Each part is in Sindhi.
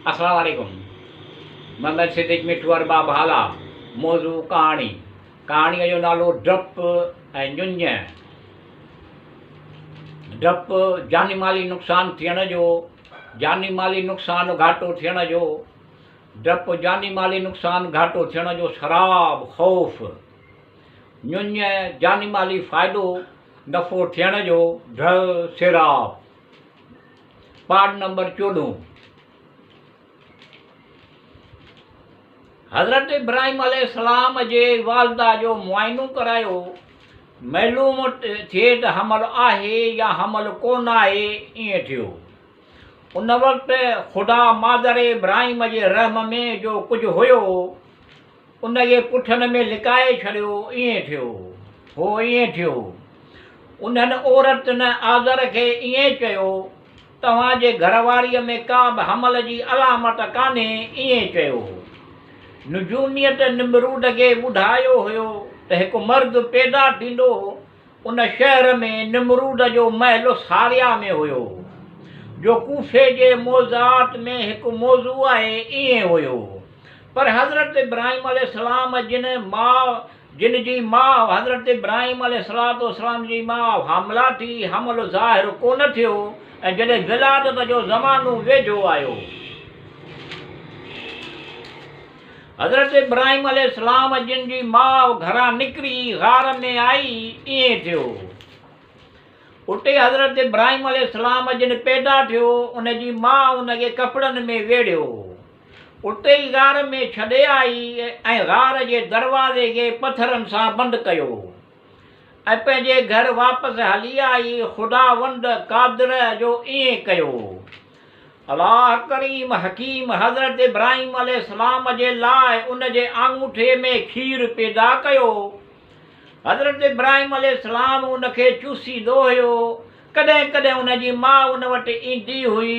السلام عليڪم محمد صديق مٺو ارباب هالا موضوع ڪهاڻي ڪهاڻيء جو نالو ڊپ ۽ ڃڃ ڊپ جاني مالي نقصان ٿيڻ جو جاني مالي نقصان گهاٽو ٿيڻ جو ڊپ جاني مالي نقصان گهاٽو ٿيڻ جو سراب خوف ڃڃ جاني مالي فائدو نفعو ٿيڻ جو ڍء سيراب پارٽ نمبر چوڏهون، حضرت ابراهيم عليه السلام جي والده جو معائنو ڪرايو، معلوم ٿئي ته حمل آهي يا حمل ڪونه آهي، ائين ٿيو. ان وقت خدا مادر ابراهيم جي رحم ۾ جو ڪجهه هيو، ان کي پٺن ۾ لڪائي ڇڏيو، ائين ٿيو. هو ائين ٿيو. انهن عورتن آذر کي ائين چيو، توهان جي گهر واريء ۾ ڪا به حمل جي علامت ڪانهي، ائين چيو. نجوميت نمرود کي ٻڌايو هيو ته هڪ مرد پيدا ٿيندو، ان شهر ۾ نمرود جو محل ساريا ۾ هيو، جو ڪوفي جي موضوعات ۾ هڪ موضوع آهي، ائين هيو. پر حضرت ابراهيم عليه السلام جن ماء جن جي ماء حضرت ابراهيم عليه الصلوة والسلام جي ماء حامله ٿي، حمل ظاهر ڪونه ٿيو ۽ جڏهن ولادت جو زمانو ويجهو آيو. حضرت ابراهيم عليه السلام جن جي ماء گهران نڪري غار ۾ آئي، ائين ٿيو. اتي حضرت ابراهيم عليه السلام جن پيدا ٿيو، ان جي ماء ان کي ڪپڙن ۾ ويڙهيو. اتي ئي غار ۾ ڇڏي آئي ۽ غار جي دروازي کي پٿرن سان بند ڪيو ۽ پنهنجي گهر واپس هلي آئي، خداوند قادر جو ائين ڪيو. الله ڪريم حڪيم حضرت ابراهيم عليه السلام جي لاء ان جي آڱوٺي ۾ کير پيدا ڪيو. حضرت ابراهيم عليه السلام ان کي چوسيندو هيو. ڪڏهن ڪڏهن ان جي ماء ان وٽ ايندي هئي.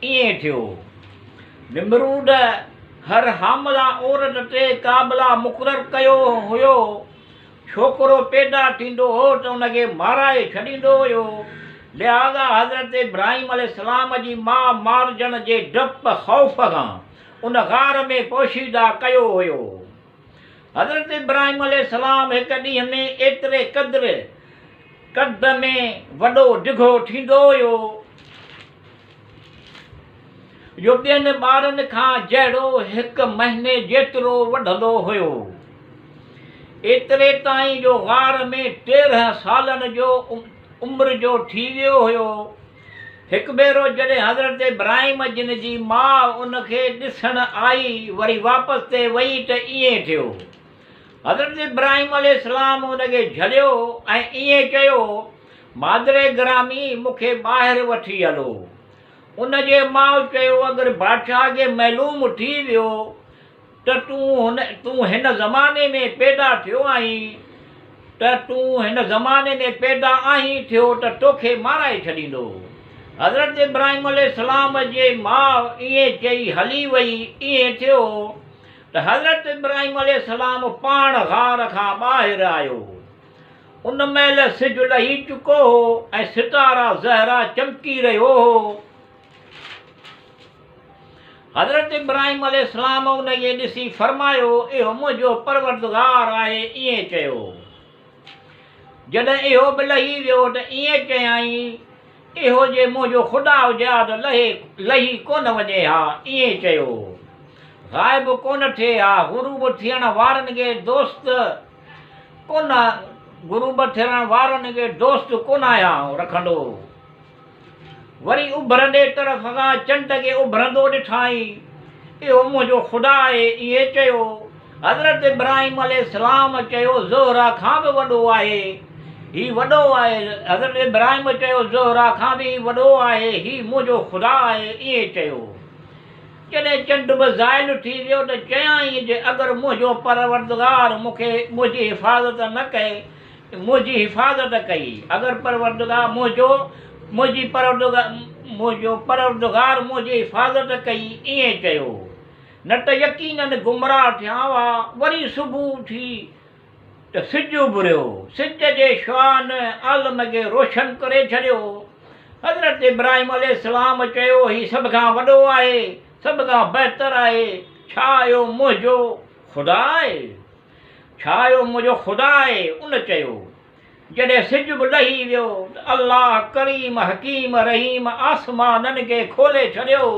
ائين ٿيو. نمرود هر حامله عورت تي قابله مقرر ڪيو هيو. ڇوڪرو پيدا ٿيندو هو ته ان کي مارائي ڇڏيندو هيو. لهٰذا حضرت ابراهيم عليه السلام جي ماء مارجڻ جي ڊپ، خوف، کان ان غار ۾ پوشيده ڪيو هيو. حضرت ابراهيم عليه السلام هڪ ڏينهن ۾ ايتري قدر قد ۾ وڏو ڊگهو ٿيندو هيو، جو ٻين ٻارن کان جهڙو هڪ مهيني جيترو وڌندو هيو. ايتري تائين جو غار ۾ 13 سالن جو عمر جو ٿي ويو هيو. هڪ ڀيرو جڏهن حضرت ابراهيم جن جي ماء ان کي ڏسڻ آئي وري واپس تي وئي ته ائين ٿيو. حضرت ابراهيم عليه السلام ان کي جهليو ۽ ائين چيو، مادر گرامي مون کي ٻاهر وٺي هلو. ان جي ماء چيو، اگر بادشاهه کي معلوم ٿي ويو ته تون هن زماني ۾ پيدا ٿيو آهين ته تون هن زماني ۾ پيدا آهين ٿيو ته توکي مارائي ڇڏيندو. حضرت ابراهيم عليه السلام جي ماء ائين چئي هلي وئي. ائين ٿيو ته حضرت ابراهيم عليه السلام پاڻ غار کان ٻاهر آيو. ان مهل سج لهي چڪو هو ۽ ستارا زهرا چمڪي رهيو هو. حضرت ابراهيم عليه السلام ان کي ڏسي فرمايو، اهو منهنجو پروردگار آهي ائين چيو. جڏهن اهو به لهي ويو ته ائين چيائين، اهو جي منهنجو خدا هجي ها ته لهي لهي ڪونه وڃي ها ائين چيو. غائب ڪونه ٿئي ها، غروب ٿيڻ وارن کي دوست ڪونه غروب ٿيڻ وارن کي دوست ڪونه آهيان رکندو. وري اڀرندي طرف کان چنڊ کي اڀرندو ڏٺائين. اهو منهنجو خدا آهي ائين چيو. حضرت ابراهيم عليه السلام چيو زهره کان به وڏو آهي. هي وڏو آهي. حضرت ابراهيم چيو زهره کان به هي وڏو آهي. هي منهنجو خدا آهي ائين چيو. جڏهن چنڊ به زائل ٿي ويو ته چيائين جي اگر منهنجو پروردگار مون کي منهنجي حفاظت نه ڪئي منهنجي حفاظت ڪئي اگر پروردگار منهنجو منهنجي پروردگار منهنجو پروردگار منهنجي حفاظت ڪئي ائين چيو نه ته يقيناً گمراهه ٿيان ها وري صبح ٿي ته سج اڀريو. سج جي شعاعن عالم کي روشن ڪري ڇڏيو. حضرت ابراهيم عليه السلام چيو، هي سڀ کان وڏو آهي، سڀ کان بهتر آهي، ڇا اهو منهنجو خدا آهي؟ ڇا اهو منهنجو خدا آهي؟ ان چيو. جڏهن سج به لهي ويو ته الله ڪريم حڪيم رحيم آسمانن کي کولي ڇڏيو.